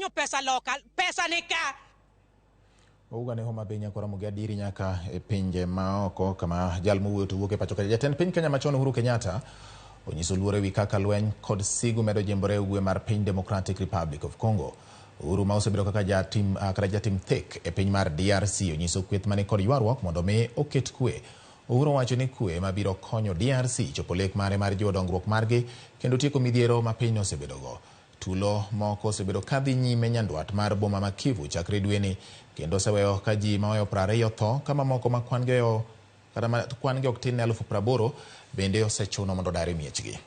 manyo pesa loka, pesa ni ka. Wawuok ne Homa Bay nyaka Ramogi Adieri nyaka e pinje maoko kama jal mowuoyo to wuok e pacho kacha. Jatend piny Kenya machon Uhuru Kenyatta onyiso luoro ewi kaka lweny kod sigu medo jimbore e ugwe mar piny Democratic Republic of Congo. Uhuru ma osebedo kaka jatim, kata jatim thek e piny mar DRC onyiso kweth mani kod ywaruok mondo mi oket kwe. Uhuru owacho ni kwe ema biro konyo DRC chopo lek mare mar jiwo dongruok margi kendo tieko midhiero ma pinyno osebedogo. Tulo moko osebedo kadhi nyime nyandwat mar boma ma Kivu chakre dweni kendo oseweyo ka ji maoyo 20 tho ka mamoko ma kwan gi oyo kata ma kwan gi ok tin ne 80,000 bende osechuno mondo odar e miechgi.